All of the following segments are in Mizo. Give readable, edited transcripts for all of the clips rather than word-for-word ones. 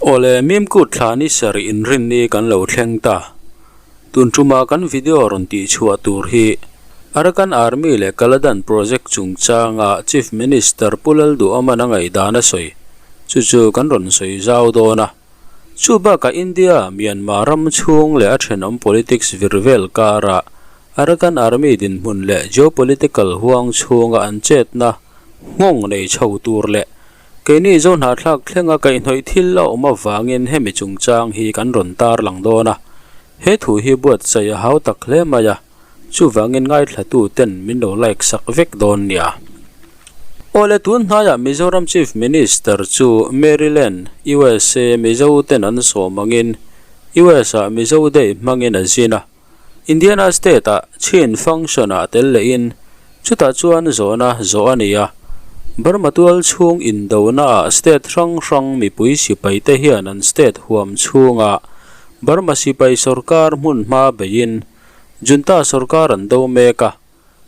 Awle, Mimkut thla ni sarih inrinni kan lo thleng ta. Tun tuma kan video rawn tihchhuah tur hi Arakan Army leh Kaladan Project chungchanga Chief Minister Pu Lalduhawman a ngaihdan a sawi chu chu kan rawn sawi zau dawn a. Chu bakah India, Myanmar ram chhung leh a thenawm politics vir vel karah Arakan Army dinhmun leh geopolitical huang chhunga an chetna nghawng nei chho tur leh Keini zo hnahthlak thlenga kaihhnawih thil a awm avangin hemi chungchang hi kan rawn tarlang dawn a, he thu hi buatsaih a hau tak hle mai a, chuvangin ngaithlatu ten min lo like sak vek dawn nia. Awle tun hnaiah Mizoram Chief Minister chu Maryland, USA Mizo ten an sawm angin US ah Mizo Day hmangin a zin a, Indiana State-ah chin function-ah tel lehin chutah chuan zawhna zawh a ni a. Burma tual chhung indonaah state hrang hrang mipui sipaite hian an state huam chhungah Burma sipai sorkar hmun hma beiin junta sorkar an do mek a.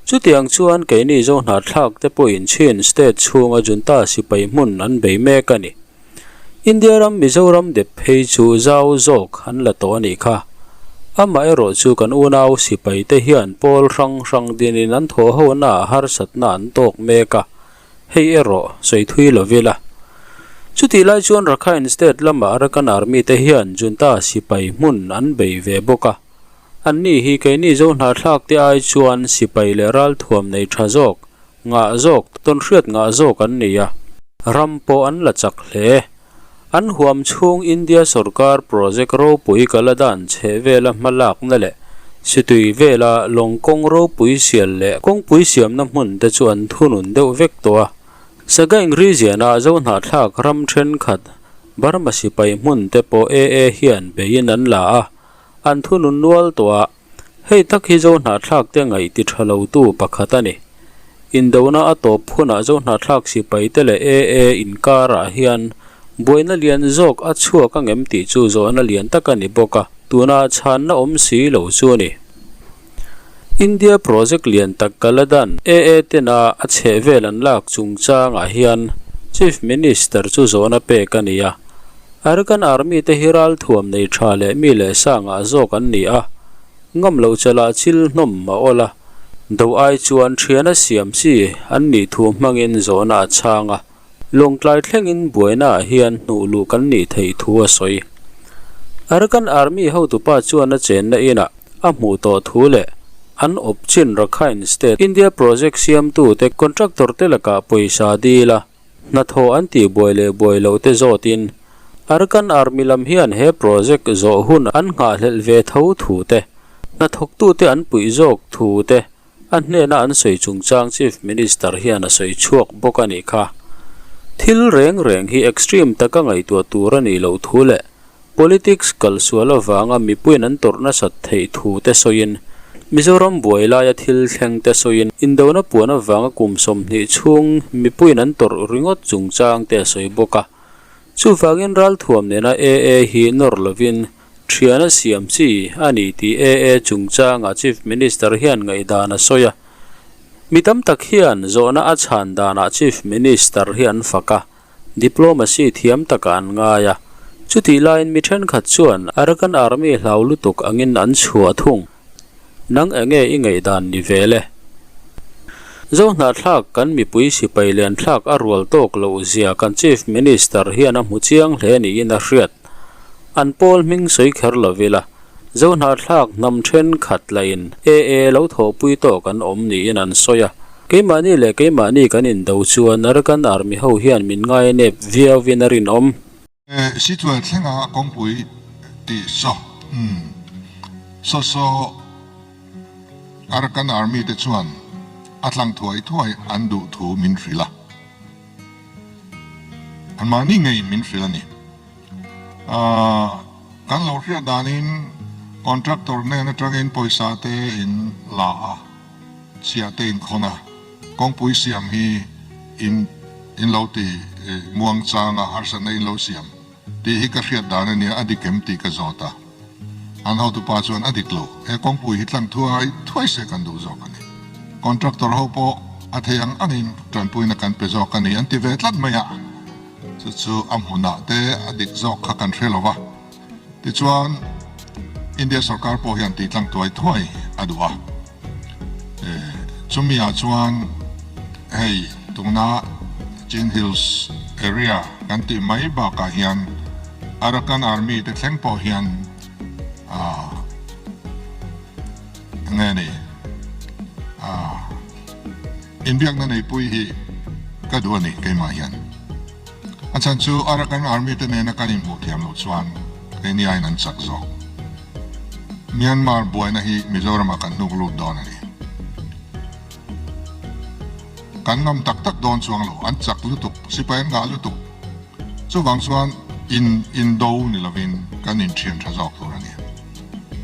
Chutiang chuan keini Zohnahthlak te pawhin Chin state chhunga junta sipai hmun an bei mek a ni. India ram Mizoram dep phei chu zau zawk an la tawh a nih kha. Amaherawh chu kan unau sipai te hian pawl hrang hrang dinin an thawh hona ah harsatna an tawk mek a, hei erawh sawi thui lo ila. Chutih lai chuan Rakhine state lama Arakan Army te hian junta sipai hmun an bei ve bawk a. Anni hi keini zo hnahthlak te ai chuan sipai leh ralthuam nei tha zawk, ngah zawk, tawnhriat ngah zawk an ni a. Ram pawh an la chak hle. An huam chhung India sorkar project ropui Kaladan chheh vela hmalakna leh Situi vela lawng kawng ropui sial leh kawngpui siamna hmun te chu an thunun deuh vek tawh a. Sagaing region-ah zo hnahthlak ram thenkhat Burma sipai hmun te pawh AA hian beiin an la a. An thunun nual tawh a, hei tak hi Zohnahthlak te ngaih ti tha lo tu pakhat a ni. Indona a tawp hunah Zohnahthlak sipai te leh AA inkarah hian buaina lian zawk a chhuak angem tih chu zawhna lian tak a ni bawk a, tuna chhanna awm si lo chu a ni. India project lian tak Kaladan AA tena a chhehvel an lak chungchangah hian Chief Minister chu zawhna pek a ni a. Arakan Army te hi ralthuam nei tha leh mi leh sangah zawk an ni a, ngam loh chalah chil hnawm a awl a, do ai chuan thiana siam chi an nih thu hmangin zawhna a chhang a, Lawngtlai thlengin buainaah hian hnuh luh kan nih theih thu a sawi. Arakan Army hotupa chuan a chenna inah a hmuh tawh thu leh an awp chin Rakhine State India project siamtute contractor te lakah pawisa dil a, Hnathawh an tih buai leh buai loh te zawtin Arakan Army lam hian he project zawh hun an nghahhlelh ve tho thu te, hnathawktute an puih zawk thu te a hnena an sawi chungchang Chief Minister hian a sawi chhuak bawk a nih kha. Thil reng reng hi extreme taka ngaihtuah tur a nih loh thu leh Politics kalsual avanga mipuiin an tawrh nasat theih thu te sawiin, Mizoram buai laia thil thleng te sawiin indona puan avanga kum 20 chhung mipuiin an tawrh ringawt chungchang te a sawi bawk a. Chuvangin ralthuam nena AA hi nawr lovin thian a siam chi a ni tih AA chungchanga Chief Minister hian ngaihdan a sawi a. Mi tam tak hian zawhna a chhan danah Chief Minister hi an fak a. Diplomacy thiam takah an ngai a, chutih laiin mi thenkhat chuan Arakan Army hlau lutuk angin an chhuah thung. Nang enge i ngaihdan ni vel e? Zohnahthlak kan mipui sipai lianthlak a rual tawk loh zia kan Chief Minister hian a hmu chiang hle niin a hriat. An pawl hming sawi kher lo ila, Zohnahthlak hnam thenkhat lahin AA lo thawhpui tawk an awm niin an sawi a. Keimahni leh keimahni kan indo chuan Arakan Army ho hian min ngai nep viauin a rinawm. Situal thlenga kawngpui tih saw umm saw saw Arakan Army te chuan a tlang thuai thuai an duh thu min hrilh a, anmahni ngeiin min hrilh a ni. Ahh kan lo hriat danin contractor hnen atangin pawisa te in la a. Chhiah te inkhawn a, kawngpui siam hi in in lo ti muang chang a, harsatna in lo siam tih hi ka hriat dan a nia, a dik em tih ka zawt a. An hotupa chuan a dik lo, he kawngpui hi tlang thuai thuai se kan duh zawk a ni. Contractor ho pawh a thei ang angin tanpuina kan pe zawk a ni an ti ve tlat mai a. Chu chu a hmunah te a dik zawk kha kan hre lo va. Tichuan, India sorkar pawh hian tih tlang tuai thuai a duh a. Chumi ah chuan hei tuna Chin Hills area kan tih mai bakah hian Arakan Army te thleng pawh hian ah nge ni ah inbiakna neipui hi ka duh a ni keimah hian. A chhan chu Arakan Army te nena kan inhmuh thiam loh chuan keini aiin an chak zawk. Myanmar buaina hi Mizoramah kan hnuk lut dawn a ni. Kan ngam tak tak dawn chuang lo, an chak lutuk, sipai an ngah lutuk. Chuvang chuan in indo ni lovin kan inthian tha zawk tur a ni.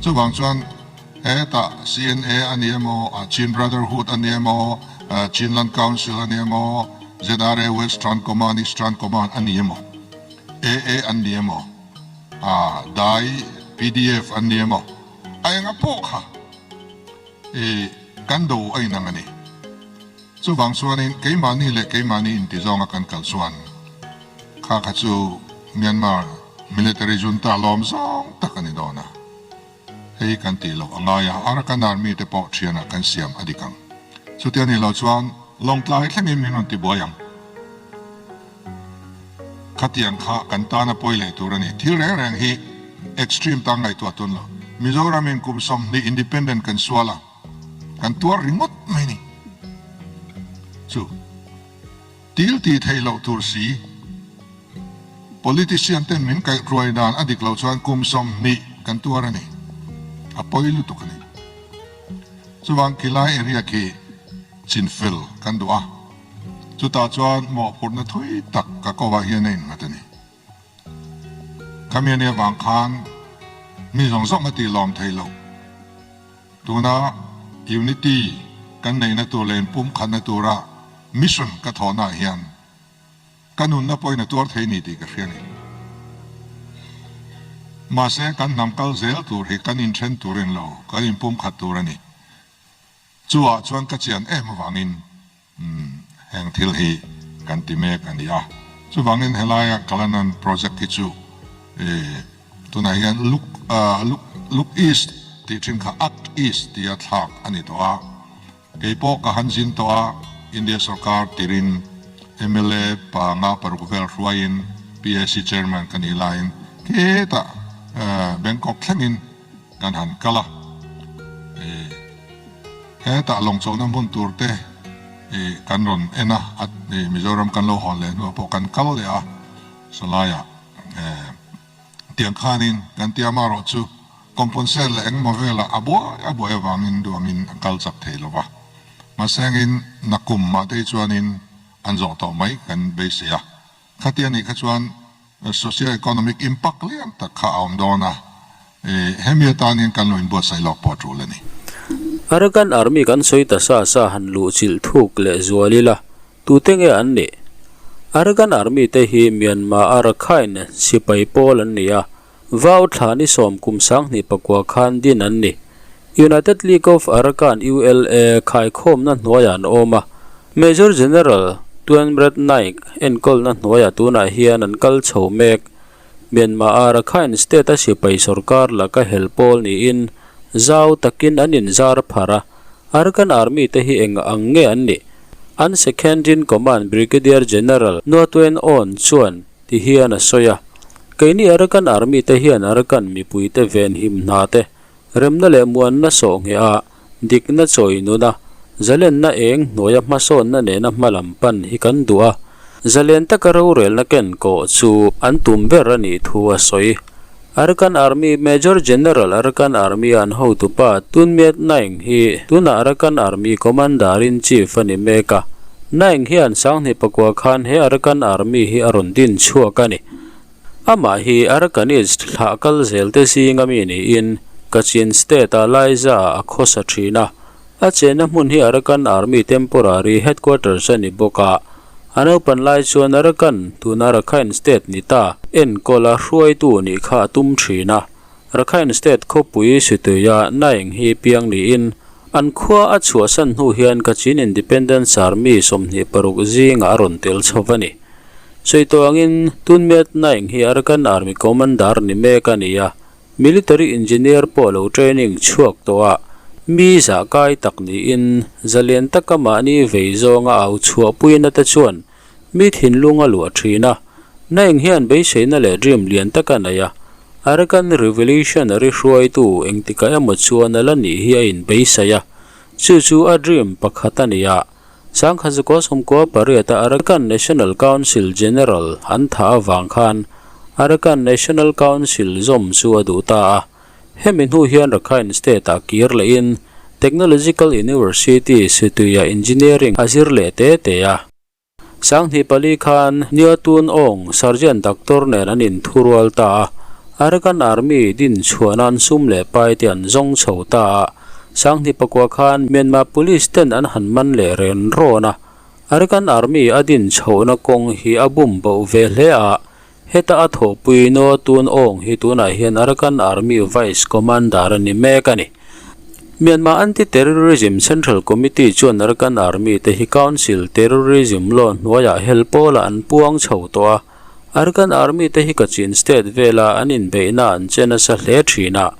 Chuvang chuan Hetah CNA a ni emaw, Chin Brotherhood a ni emaw, Chinland Council a ni emaw, ZRA Western Command, Eastern Command a ni emaw, AA an ni emaw, Dai pdf an ni emaw, a enga pawh kha kan do a inang a ni. Chuvang chuanin keimahni leh keimahni intizawnga kan kal chuan kha kha chu Myanmar military junta lawm zawng tak a ni dawn a. Hei kan tih loh a ngai a, Arakan Army te pawh thianah kan siam a dik ang. Chutia nih loh chuan Lawngtlai thlengin min rawn tibuai ang. Khatiang kha kan tana pawi leh tur a ni. Thil reng reng hi extreme tan ngaihtuah tun lo. Mizoramin kum 20 independent kan sual a, kan tuar ringawt mai ni. Chu. Til tih theih loh tur si. Politician ten min kaihhruai dan a dik loh chuan kum 20 kan tuar a ni. A pawi lutuk a ni. Chuvang khilai area khi chinfel kan duh a. Chutah chuan mawhphurhna thui tak ka kovah hian a innghat a ni. Khami ania vang khan mi zawng zawng a tih lawm thei lo. Tuna unity kan neihna tur leh inpumkhatna tura mission ka thawhnaah hian ka nunna pawhin a tuar thei ni tih ka hria a ni. Mahse kan hnam kal zel tur hi kan inthen tur in lo, kan inpumkhat tur a ni. Chuah chuan ka chian em avangin Heng thil hi kan ti mek a ni a, chuvangin helaia Kalanan project hi chu tunah hian Look Look Look East tih thin kha Act East tia thlak a ni tawh a, kei pawh ka han zin tawh a, India sorkar tirin mla panga paruk vel hruaiin PAC chairman ka nih laiin khetah Bangkok thlengin kan han kal a, hetah lawngchawlhna hmun tur te kan rawn en a, Mizoram kan lo hawn leh hnuah pawh kan kal leh a, sawlaiah tiang khanin kan tia amaherawh chu compensate leh engemaw velah a buai a buai avangin duangin a kal chak thei lo va, mahsengin nakum mah te hi chuanin an zawh tawh mai kan beisei a. Khatia nih kha chuan socio-economic impact lian tak kha a awm dawn a, hemi atan hian kan lo inbuatsaih lawk pawh a tul a ni. Arakan Army kan sawi ta sa sa han luh chilh thuk leh zual ila, tute nge an nih? Arakan Army te hi Myanmar a Rakhine sipai pawl an ni a, Vau thla ni sawm kum 2009 khan din an ni. United League of Arakan, ULA, khaikhawmna hnuaiah an awm a. Major General Twenbret Naik enkawlna hnuaiah tunah hian an kal chho mek. Myanmar-a Rakhine State-a sipai sorkar laka hel pawl niin zau takin an inzar pharh a. Arakan Army te hi eng ang nge an nih? An Second-in-Command Brigadier General Nuatwen Awn chuan Ti hian a sawi a, Keini Arakan Army te hian Arakan mipuite venhim hna te, remna leh muanna sawh ngheh a, dikna chawi nun a, zalenna eng hnuaia hmasawnna nena hma lam pan hi kan duh a, zalen taka rorelna ken kawh chu an tum ber a nih thu a sawi. Arakan Army Major General Arakan Army a an hotupa Tun Myat Naing hi tunah Arakan Army Commander-in-Chief a ni mek a. Naing hian 2009 khan he Arakan Army hi a rawn din chhuak a ni. Amah hi Arakanese thlah kal zel te zinga mi niin Kachin State-a Laiza a khawsa thin a. A chenna hmun hi Arakan Army Temporary Headquarters a ni bawk a. A naupan lai chuan Arakan, tuna Rakhine State ni ta, enkawl a hruaitu nih kha a tum thin a. Rakhine State khawpui Situia Naing hi piang niin an khua a chhuahsan hnu hian Kachin Independence Army 26 zingah a rawn tel chho a ni. Sawi tawh angin Tun Myat Naing hi Arakan Army Commander ni mek a ni a, Military Engineer pawh lo training chhuak tawh a, mi zah kai tak niin zalen taka mahni vei zawnga au chhuahpuina te chuan mi thinlung a luah thin a. Naing hian beiseina leh dream lian tak a nei a, Arakan Revolutionary hruaitu engtikah emaw chuan a la nih hi a inbeisai a, chu chu a dream pakhat a ni a. Sangkhazukaw sawmkua pariata Arakan National Council General an thah avang khan Arakan National Council zawm chu a duh ta a. Hemi hnu hian Rakhine State-ah kir lehin Technological University Situiah Engineering a zir leh te te a. Sanghnih pali khan Niatun Aung Sergeant Doctor nen an inthurual ta a, Arakan Army din chhuah nan sum leh pai te an zawng chho ta a, Sanghnih pakua khan Myanmar Police ten an han man leh ren rawn a, Arakan Army a din chhohna kawng hi a bum boh ve hle a, heta a thawhpui Niatun Aung hi tunah hian Arakan Army Vice Commander a ni mek a ni. Myanmar Anti-Terrorism Central Committee chuan Arakan Army te hi Council Terrorism Law hnuaiah hel pawlah an puang chho tawh a, Arakan Army te hi Kachin State vela an inbeihna an che nasa hle thin a,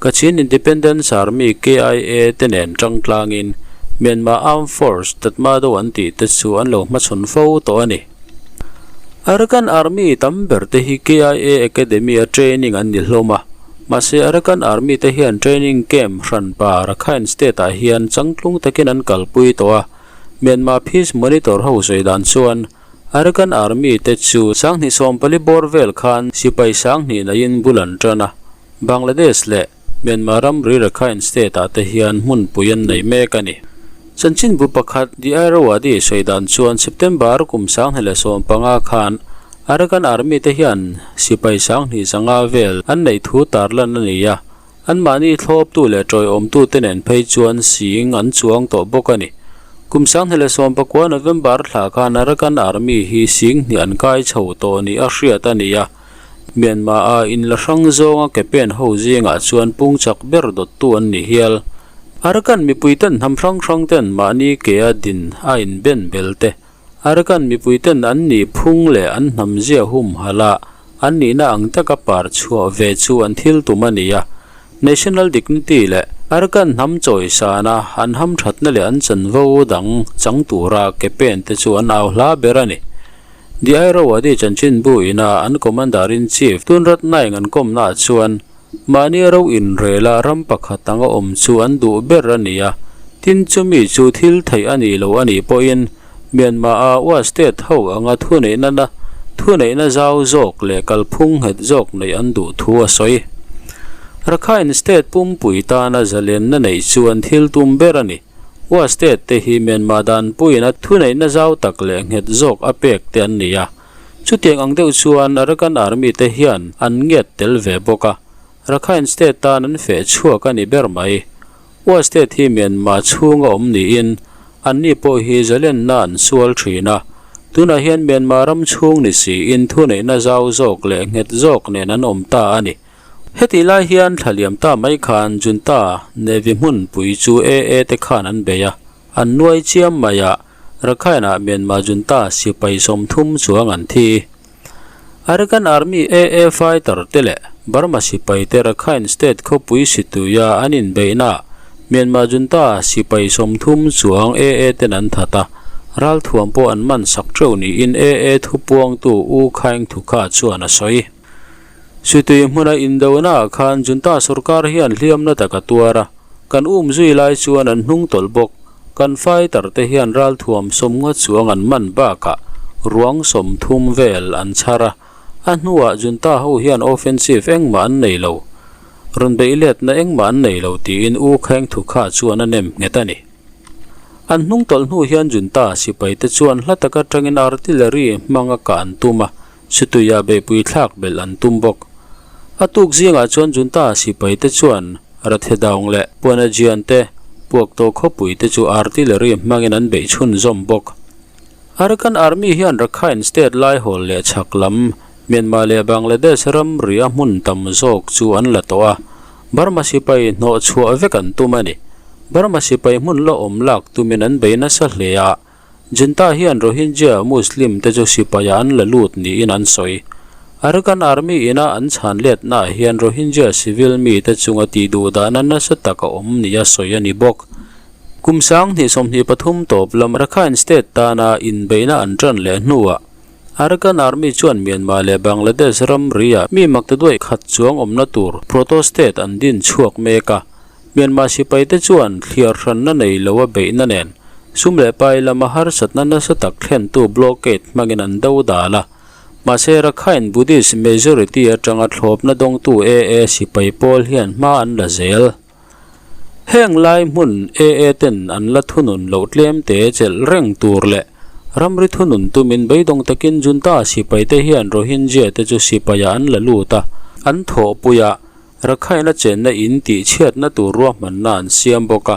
Kachin Independence Army, KIA, te nen tangtlangin Myanmar Armed Force, Tatmadaw an tih te chu an lo hmachhawn fo tawh a ni. Arakan Army tam ber te hi KIA Academy a training an ni hlawm a, mahse Arakan Army te hian training camp hranpa Rakhine State ah hian changtlung takin an kalpui tawh a, Myanmar Peace Monitor ho sawi dan chuan Arakan Army te chu sanghnih sawmpali bawr vel khan sipai sanghnih naiin bul an tan a, Bangladesh leh Myanmar ramri Rakhine State ah te hian hmunpui an nei mek a ni. Chanchinbu pakhat The Irrawaddy sawi dan chuan September kum 2015 khan Arakan Army te hian sipai sanghnih zanga vel an neih thu tarlan a ni a, anmahni thlawptu leh tawiawmtu te nen phei chuan sing an chuang tawh bawk a ni. Kum 2019 November thla khan Arakan Army hi sing hnih an kai chho tawh ni a hriat a ni a. Myanmar-a inla hrang zawnga ke pen ho zingah chuan pung chak ber dawttu an ni hial. Arakan mipuiten hnam hrang hrang ten mahni kea din a inben bel te, Arakan mipuiten an nih phung leh an hnam zia humhalh a, an nihna ang taka par chhuah ve chu an thil tum a ni a. National dignity leh Arakan hnam chawisana an hamthatna leh an chanvo dang chang tura ke pen te chu an au hla ber a ni. The Irrawaddy chanchinbu ina an Commander-in-Chief Tunrat Naing an kawmnaah chuan mahni ro inrela ram pakhat anga awm chu an duh ber a ni a, tin chumi chu thil theih a nih loh a nih pawhin Myanmar-a Wa State ho anga thuneihna na thuneihna zau zawk leh kalphung nghet zawk neih an duh thu a sawi. Rakhine State pumpui tana zalenna neih chu an thil tum ber a ni. Wa State te hi Myanmar danpuiin a thuneihna zau tak leh nghet zawk a pek te an ni a. Chutiang ang deuh chuan Arakan Army te hian an ngiat tel ve bawk a, Rakhine State tan an feh chhuak a ni ber mai. Wa State hi Myanmar chhunga awm niin anni pawh hi zalenna an sual thin a. Tunah hian Myanmar ram chhung ni siin thuneihna zau zawk leh nghet zawk nen an awm ta a ni. Hetih lai hian thla liam ta mai khan Junta Navy hmunpui chu AA te khan an bei a, an nuai chiam mai a, Rakhine-ah Myanmar Junta sipai 30 chuang an thi. Arakan Army AA fighter te leh Burma sipai te Rakhine State khawpui Situia an inbeihnaah Myanmar Junta sipai 30 chuang AA ten an that a, ralthuam pawh an man sak teuh niin AA thupuangtu U Khaing Thukha chuan a sawi. Situi hmuna indonaah khan Junta sorkar hian hliamna tak a tuar a, kan um zui lai chuan an hnung tawlh bawk. Kan fighter te hian ralthuam sawmnga chuang an man bakah ruang 30 vel an chhar a, a hnuah Junta ho hian offensive engmah an nei lo, rawn beih letna engmah an nei lo tiin U Khaeng Thukha chuan a nem nghet a ni. An hnung tawlh hnu hian Junta sipai te chuan hla taka tangin artillery hmanga kah an tum a, Situia beihpui thlak belh an tum bawk. A tuk zingah chuan Junta sipai te chuan Rathedaung leh Puanajian te puak tawh khawpui te chu artillery hmangin an beih chhunzawm bawk. Arakan Army hian Rakhine State laihawl leh chhak lam Myanmar leh Bangladesh ramri a hmun tam zawk chu an la tawh a, Burma sipai hnawh chhuah vek an tum a ni. Burma sipai hmun la awm lak tumin an bei nasa hle a. Junta hian Rohingya Muslim te chu sipaiah an la lut niin an sawi. Arakan Army ina an chhan letnaah hian Rohingya civil mite chunga tih duh dahna nasa tak a awm nia sawi a ni bawk. Kum 2023 tawp lam Rakhine State tana inbeihna an tan leh hnuah Arakan Army chuan Myanmar leh Bangladesh ramriah mi maktaduaih khat chuang awmna tur proto-state an din chhuak mek a. Myanmar sipaite chuan thliar hranna nei lo a beihna nen sum leh pai lama harsatna nasa tak thlentu blockade hmangin an do dal a. Mahse, Rakhine Buddhist majority atanga thlawpna dawngtu AA sipai pawl hian hma an la zel. Heng lai hmun AA ten an la thunun loh tlemte chelh reng tur leh ramri thunun tumin beidawng takin junta sipaite hian Rohingya te chu sipaiah an la lut a, an thawhpui a. Rakhine-a chenna in tih chhiatna tur ruahmanna an siam bawk a.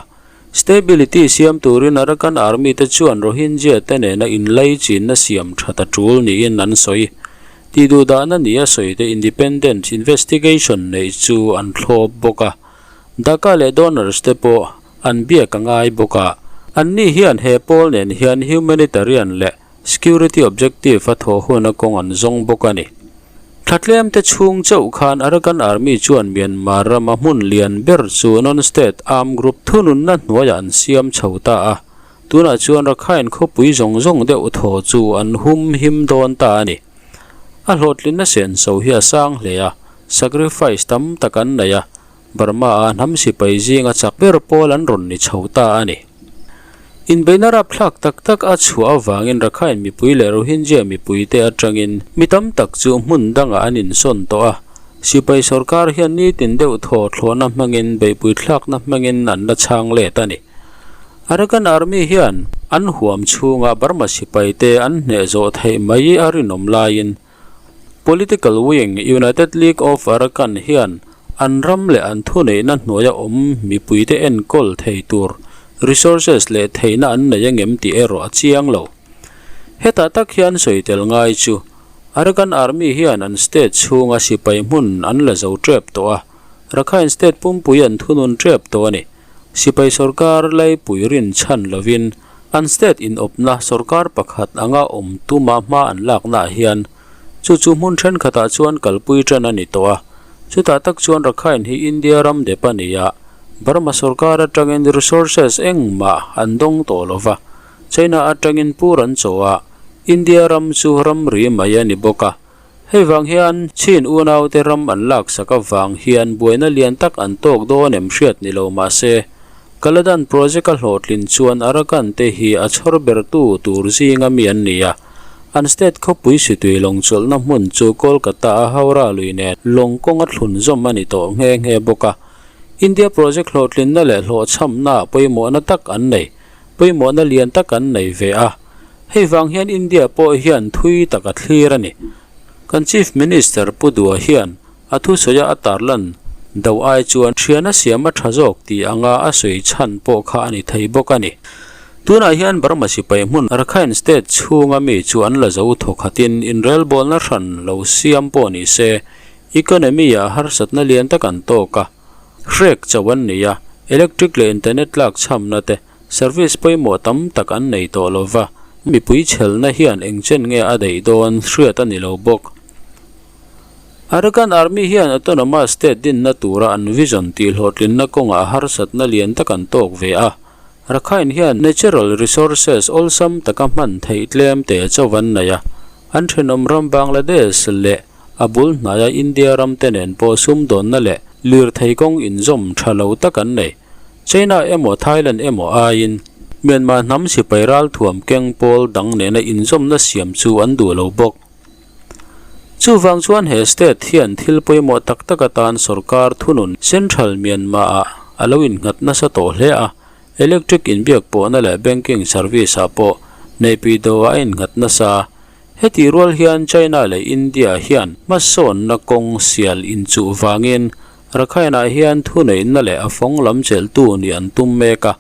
Stability siam turin Arakan Army te chuan Rohingya te nena inlaichinna siam that a tul niin an sawi. Tih duhdahna nia sawi te independent investigation neih chu an thlawp bawk a. Dhaka leh donors te pawh an biak a ngai bawk a. Anni hian he pawl nen hian humanitarian leh Security objective a thawh huna kawng an zawng bawk a ni. Thla tlemte chhung chauh khan Arakan Army chuan Myanmar rama hmun lian ber chu non-state armed group thununna hnuaiah an siam chho ta a, tunah chuan Rakhine khawpui zawng zawng deuh thaw chu an hum him dawn ta a ni. A hlawhtlinna senso hi a sang hle a, sacrifice tam tak an nei a, Burma-a hnam sipai zinga chak ber pawl an rawn ni chho ta a ni. Inbeihna rapthlak tak tak a chhuah avangin Rakhine mipui leh Rohingya mipuite atangin mi tam tak chu hmun dangah an insawn tawh a. Sipai sorkar hian nitin deuh thaw thlawhna hmangin beihpui thlakna hmangin an la chhang let a ni. Arakan Army hian an huam chhunga Burma sipaite an hneh zawh theih mai a rinawm laiin Political wing United League of Arakan hian an ram leh an thuneihna hnuaia awm mipuite enkawl thei tur resources leh theihna an nei angem tih erawh a chiang lo. Hetah tak hian sawi tel ngai chu Arakan Army hian an state chhunga sipai hmun an la zo tep tawh a, Rakhine state pumpui an thunun tep tawh a ni. Sipai sorkar laipui rinchhan lovin an state inawpna sorkar pakhat anga awm tuma hma an laknaah hian chu chu hmun thenkhatah chuan kalpui tan a ni tawh a. Chutah tak chuan Rakhine hi India ram dep a ni a, Burma sorkar atangin resources engmah an dawng tawh lo va, China atangin pur an chaw a, India ram chu ramri mai a ni bawk a. Hei vang hian Chin unaute ram an laksak avang hian buaina lian tak an tawk dawn em hriat ni lo mahse, Kaladan project a hlawhtlin chuan Arakan te hi a chhawr bertu tur zinga mi an ni a. An state khawpui situi lawng chawlhna hmun chu Kolkata a Howrah lui nen lawng kawng a thlun zawm a ni tawh nghe nghe bawk a. India project hlawhtlinna leh hlawhchhamna pawimawhna tak an nei. Pawimawhna lian tak an nei ve a. Hei vang hian India pawh hian thui tak a thlir a ni. Kan Chief Minister Pu Dua hian a thusawi a a tarlan do ai chuan thian a siam a tha zawk tih anga a sawi chhan pawh kha a ni thei bawk a ni. Tunah hian Burma sipai hmun Rakhine State chhunga mi chu an la zo thawkhatin inrelbawlna hran lo siam pawh ni se economy-ah harsatna lian tak an tawk a. Hrek chauh an ni a, electric leh internet tlak chhamna te, service pawimawh tam tak an nei tawh lo va, mipui chhelna hian eng chen nge a daih dawn hriat a ni lo bawk. Arakan Army hian autonomous state dinna tura an vision tih hlawhtlinna kawngah harsatna lian tak an tawk ve a, Rakhine hian natural resources awlsam taka hman theih tlem te chauh an nei a, an thenawm ram Bangladesh leh A bul hnaia India ram te nen pawh sumdawnna leh lirthei kawng inzawm tha lo tak an nei. China emaw Thailand emaw aiin Myanmar hnam sipai ralthuam keng pawl dang nena inzawmna siam chu an duh lo bawk. Chuvang chuan he state hian thil pawimawh tak tak atan sorkar thunun Central Myanmar-ah a lo innghat nasa tawh hle a, electric inbiak pawhna leh banking service-ah pawh neihpui do-ah a innghat nasa. Heti rual hian China leh India hian hmasawnna kawng sial inchuh vangin Rakhine-ah hian thuneihna leh a fawng lam chelhtu nih an tum mek a.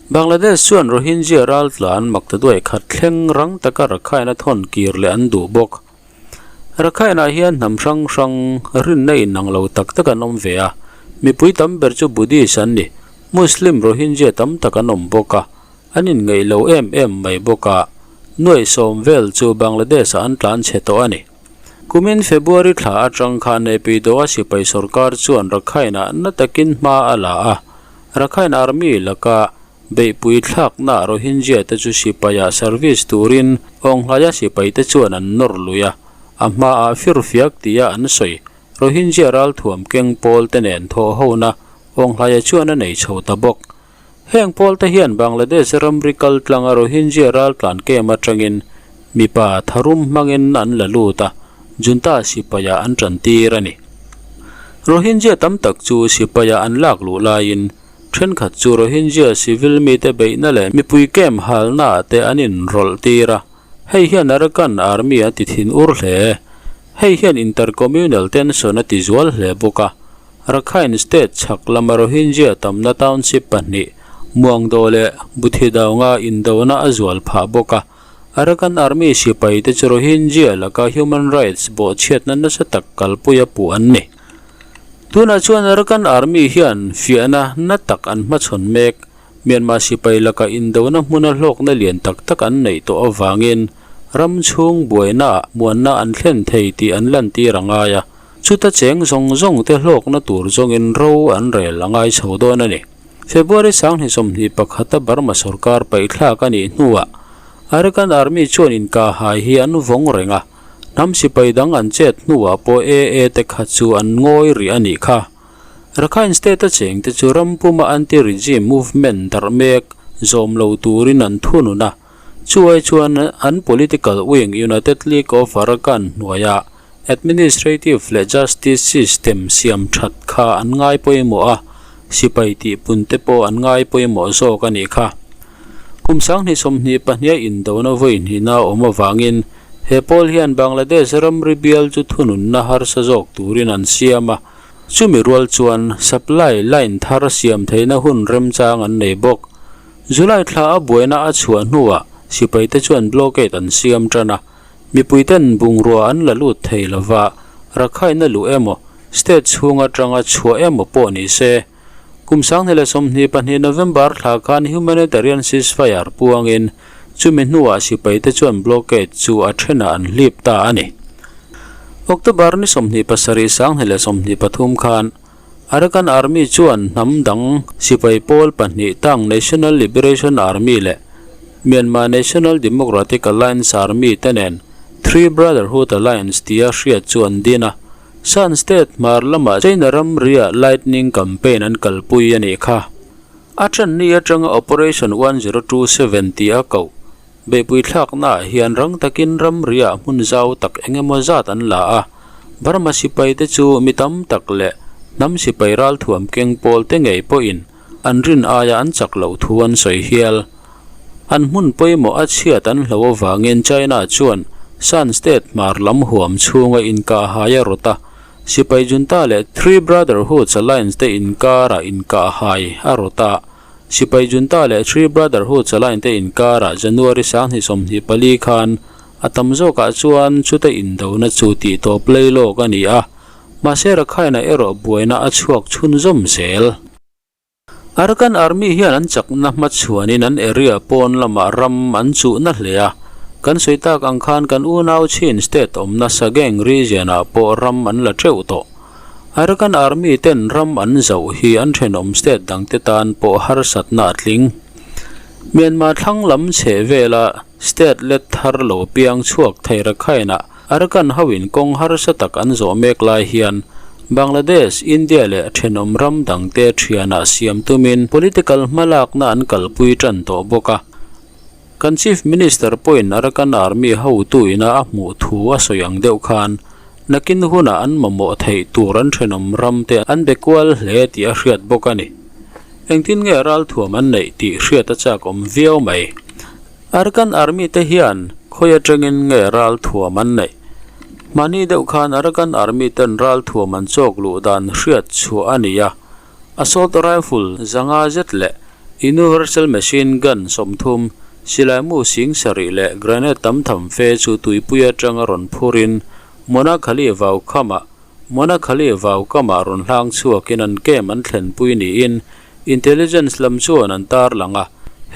Bangladesh chuan Rohingya raltla an mak ta duai khat thleng rang taka Rakhine-a thawn kir leh an duh bawk. Rakhine-ah hian hnam hrang hrang rinna inang lo tak tak an awm ve a, mipui tam ber chu Buddhist an ni. Muslim Rohingya tam tak an awm bawk a. An inngeih lo em em mai bawk a, nuaih sawm vel chu Bangladesh-ah an tlan chhe tawh a ni. Kumin February thla atang khan Naypyidaw-a sipai sorkar chuan Rakhine-ah na takin hma a la a, Rakhine Army laka beihpui thlakna Rohingya te chu sipaiah service turin Awnghlaia sipaite chuan an nawr lui a, a hmaah firfiak tia an sawi. Rohingya ralthuam keng pawl te nen thawhhona Awnghlaia chuan a nei chho ta bawk. Heng pawl te hian Bangladesh ramri kal tlanga Rohingya raltlan camp atangin mipa tharum hmangin an la lut a, junta sipaiah an tan tir a ni. Rohingya tam tak chu sipaiah an lak luh laiin thenkhat chu Rohingya civil mite beihna leh mipui camp halnaah te an inrawlh tir a, hei hian Arakan Army a ti thin ur hle. Hei hian inter-communal tension a ti zual hle bawk a. Rakhine State chhak lama Rohingya tamna township pahnih, Muangdaw leh Buthidaunga indona a zual phah bawk a. Arakan Army sipai te chu Rohingya laka human rights bawhchhiatna nasa tak kalpui a puh an ni. Tunah chuan Arakan Army hian fiahna na tak an hmachhawn mek. Myanmar sipai laka indona hmuna hlawkna lian tak tak an neih tawh avangin ram chhung buainaah muanna an thlen thei tih an lantir a ngai a. Chuta cheng zawng zawng te hlawkna tur zawngin ro an rel a ngai chho dawn a ni. February sanghnih sawmhnih pakhata Burma sorkar paihthlak a nih hnuah Arakan Army chuan inkahhai hi an vawng reng a, hnam sipai dang an chet hnuah pawh AA te kha chu an ngawi rih a nih kha. Rakhine State-a chengte chu ram puma anti-regime movement darh mek zawm lo turin an thunun a, Chuai chuan an political wing United League of Arakan hnuaiah administrative leh justice system siam that kha an ngai pawimawh a, sipai tihpun te pawh an ngai pawimawh zawk a nih kha. Kum sanghnih sawmhnih pahniha indona vawi hnihna a awm avangin he pawl hian Bangladesh ramri bial chu thununna harsa zawk turin an siam a, chumi rual chuan supply line thar siam theihna hun remchang an nei bawk. July thla a buaina a chhuah hnuah sipaite chuan blockade an siam tan a, mipuiten bungrua an la lut thei lova, Rakhine luh emaw, state chhung atanga chhuah emaw pawh ni se. Kum 2022 November thla khan humanitarian ceasefire puangin chumi hnuah sipaite chuan blockade chu a thenah an hlip ta a ni. October ni 27 2023 khan Arakan Army chuan hnam dang sipai pawl pahnih tang National Liberation Army leh Myanmar National Democratic Alliance Army te nen Three Brotherhood Alliance tia hriat chu an din a. Shan State hmar lamah China ramriah Lightning Campaign an kalpui a nih kha. A ṭanni aṭanga Operation 1027 tia koh Beihpui thlaknaah hian rang takin ramriah hmun zau tak eng emaw zat an la a, Burma sipaite chu mi tam tak leh hnam sipai ralthuam keng pawl te ngei pawhin an rin aia an chak loh thu an sawi hial. An hmun pawimawh a chhiat an hlo avangin China chuan Shan State hmar lam huam chhunga inkahhai a rawt a, sipai junta leh Three Brotherhoods Alliance te inkarah inkahhai a rawt a. Sipai Junta leh Three Brotherhood Chalain te inkarah January 2024 khan a tam zawkah chuan chuta indona chu tih tawp lei lawk a ni a, mahse Rakhine-ah erawh buaina a chhuak chhunzawm zel. Arakan Army hian an chakna hmachhuanin an area pawn lamah ram an chuhna hle a, kan sawi tak ang khan kan unau Chin state awmna Sagaing region-ah pawh ram an la teuh tawh. Arakan Army ten ram an zauh hi an thenawm state dangte tan pawh harsatna a tling. Myanmar thlang lam chheh vela state let thar lo piang chhuak thei Rakhine-ah Arakan hoin kawng harsa tak an zawh mek lai hian Bangladesh, India leh thenawm ram dangte thianah siam tumin political hmalakna an kalpui tan tawh bawk a. Kan Chief Minister pawhin Arakan Army hotu ina a hmuh thu a sawi ang deuh khan nakin hunah an mamawh theih tur an thenawm ram te an be kual hle tih a hriat bawk a ni. Engtin nge ralthuam an neih tih hriat a chak awm viau mai. Arakan Army te hian khawi atangin nge ralthuam an neih? Hmani deuh khan Arakan Army ten ralthuam an chawk luh dan hriat chhuah a ni a. Assault rifle zanga zet leh Universal machine gun 30, silaimu sing sarih leh grenade tam tham fe chu tuipui atanga rawn phurin Monakhali vau khamah Monakhali vau kamah rawn hlang chhuakin an camp an thlenpui niin intelligence lam chuan an tarlang a.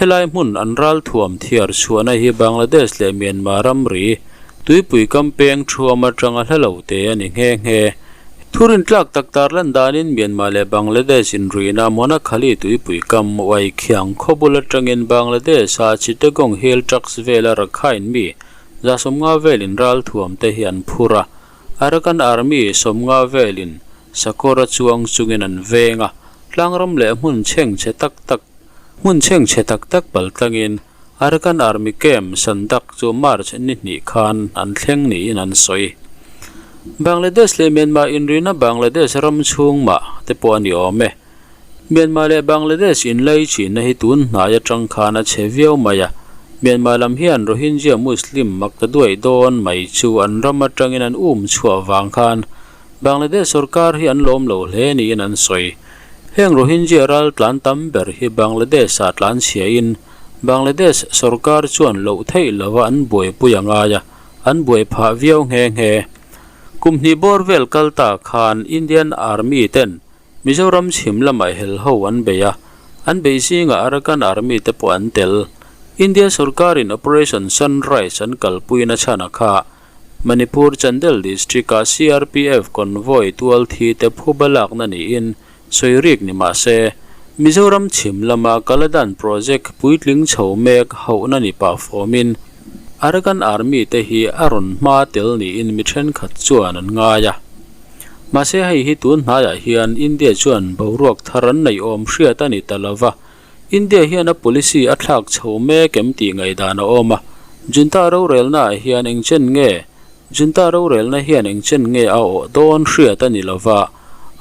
Helai hmun an ralthuam thiar chhuahna hi Bangladesh leh Myanmar ramri tuipui kam peng thuam atanga hla lo te a ni nghe nghe. Thurin tlak tak tarlan danin Myanmar leh Bangladesh inruihna Monakhali tuipui kam uai khiang khawbul atangin Bangladesh-a Chittagong Hill Tracts vela Rakhine mi 150 velin ralthuam te hi an phur a, Arakan Army 50 velin sakawra chuang chungin an veng a, tlangram leh hmun chhengchhe tak tak hmun chhengchhe tak tak pal tlangin Arakan Army Camp Sandak chu March ni hnih khan an thleng niin an sawi. Bangladesh leh Myanmar inrina Bangladesh ram chhung mah te pawh a ni awm e. Myanmar leh Bangladesh inlai chinna hi tun hnai atang khan a chhe viau mai a, Myanmar lam hian Rohingya Muslim mak ta duai dawn mai chu an ram atangin an um chhuah vang khan Bangladesh sorkar hi an lawm lo hle niin an sawi. Heng Rohingya ral tlan tam ber hi Bangladesh-ah tlan chhiain Bangladesh sorkar chuan loh theih lova an buaipui a ngai a, an buai phah viau nghe nghe. Kum hnih bawr vel kal ta khan Indian Army ten Mizoram chhim lamah hel ho an bei a, an bei zingah Arakan Army te pawh an tel. India sorkarin Operation Sunrise an kalpuina chhan a kha. Manipur Chandel District-a CRPF convoy tual thi te phuba lakna niin sawi rik ni mah se, Mizoram chhim lama Kaladan project puitling chho mek hauhna ni pah fawmin Arakan Army te hi a rawn hma tel niin mi thenkhat chuan an ngai a. Mahse hei hi tun hnaiah hian India chuan boruak thar an neih awm hriat a ni ta lova, India hian a policy a thlak chho mek em tih ngaihdan a awm a, Junta rorelna ah hian eng chen nge Junta rorelna hian eng chen nge a awh dawn hriat a ni lova,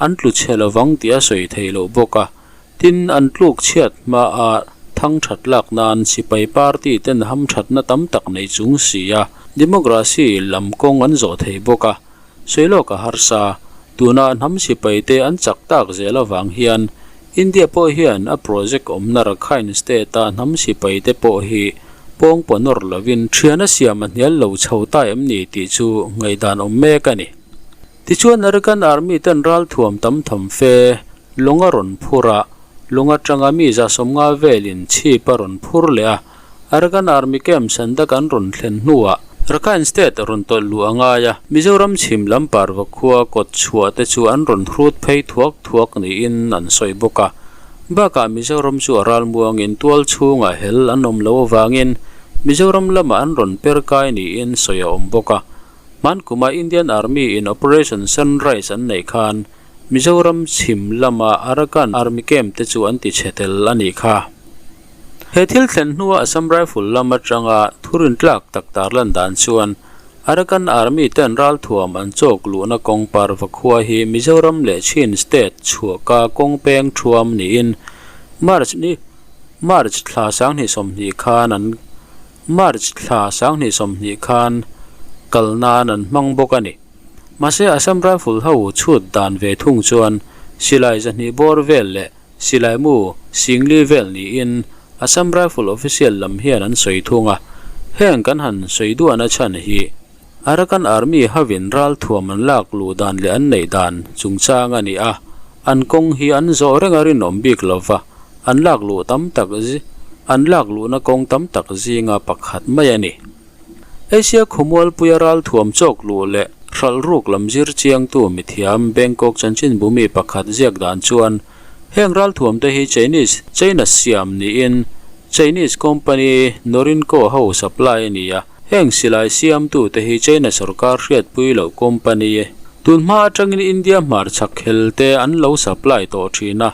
an tlu chhe lovang tih a sawi theih loh bawk a. Tin, an tluk chhiat hma a thang that lak nan sipai party ten hamthatna tam tak nei chung si a, democracy lam kawng an zawh thei bawk a. Sawi lawk a harsa, tuna hnam sipai te an chak tak zel avang hian India pawh hian a project awmna Rakhine state a hnam sipai te pawh hi pawng paw nawr lovin thian a siam a hnial lo chho ta em ni tih chu ngaihdan awm mek a ni. Tichuan Arakan Army ten ralthuam tam tham fe lawng a rawn phur a, lawng atanga mi 150 velin chhip a rawn phur leh a, Arakan Army Camp Sandak an rawn thlen hnuah Rakhine State rawn tawlh luh a ngai a, Mizoram chhim lam parva khua kawt chhuah te chu an rawn hrut phei thuak thuak niin an sawi bawk a. Bakah Mizoram chu a ralmuangin tual chhungah hel an awm lo avangin Mizoram lamah an rawn per kai niin sawi a awm bawk a. Hmankuma Indian Army in Operation Sunrise an neih khan Mizoram chhim lama Arakan Army Camp te chu an ti chhe tel a nih kha. He thil thlen hnua Assam Rifle lam atanga thurin tlak tak tarlan dan chuan Arakan Army ten ralthuam an chawk luhna kawng parva khua hi Mizoram leh Chin State chhuahka kawng peng thuam niin March ni March thla 2020 khan an March thla 2020 khan kal nan an hmang bawk a ni. Mahse Assam Rifle ho chhut dan ve thung chuan silai 200 bawr vel leh Silaimu Singli vel niin Assam Rifle official lam hian an sawi thung a, heng kan han sawi duahna chhan hi Arakan Army hovin ralthuam an lak luh dan leh an neih dan chungchang a ni a, an kawng hi an zawh reng a rinawm bik lova, an lak luh tam tak an lak luhna kawng tam tak zinga pakhat mai a ni. Asia khawmualpuia ralthuam chawk luh leh hralh ruk lam zir chiangtu mithiam Bangkok chanchinbumi pakhat ziak dan chuan heng ralthuam te hi Chinese China siam niin Chinese company Norinco ho supply a ni a, heng silai siamtu te hi China sorkar hriatpui loh company tunhma atangin India hmarchhak khel te an lo supply tawh thin a.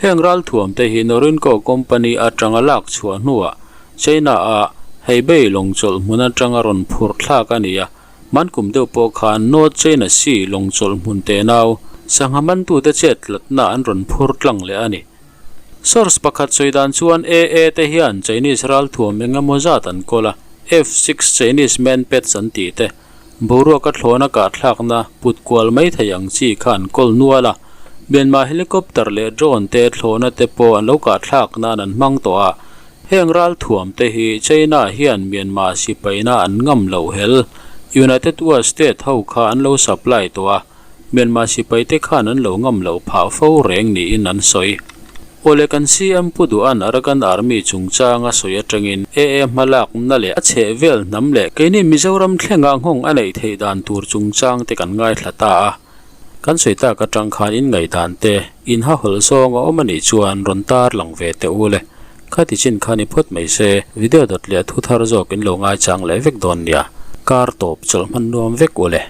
Heng ralthuam te hi Norinco company atanga lak chhuah hnuah China-a Hebei lawngchawlh hmun atanga rawn phurh thlak a ni a, hmankum deuh pawh khan North China Sea lawngchawlh hmun tenau sangha mantute chet tlatna an rawn phur tlang leh a ni. Source pakhat sawi dan chuan AA te hian Chinese ralthuam eng emaw zat an kawl a, F-six Chinese Manpads an tih te, Boruaka thlawna kahthlakna put kual mai thei ang chi kha an kawl nual a, Myanmar helicopter leh drone te thlawhna te pawh an lo kahthlak nan an hmang tawh a, heng ralthuam te hi China hian Myanmar sipaina an ngam loh hel United Us State ho kha an lo supply tawh a, Myanmar sipai te khan an lo ngam loh phah fo reng niin an sawi. Awle kan CM Pu Duhan Arakan Army chungchanga sawi atangin AA hmalakna leh a chhehvel hnam leh keini Mizoram thlenga nghawng a neih theih dan tur chungchang te kan ngaithla ta a. Kan sawi tak atang khan in ngaihdan te in ha hawlh zawng a awm a nih chuan rawn tar lang ve teh u le. Khati chin kha ni phawt mai se, video dawt leh thu thar zawk in lo ngaichang leh vek dawn nia. Kar tawp chawlh hman nuam vek u le.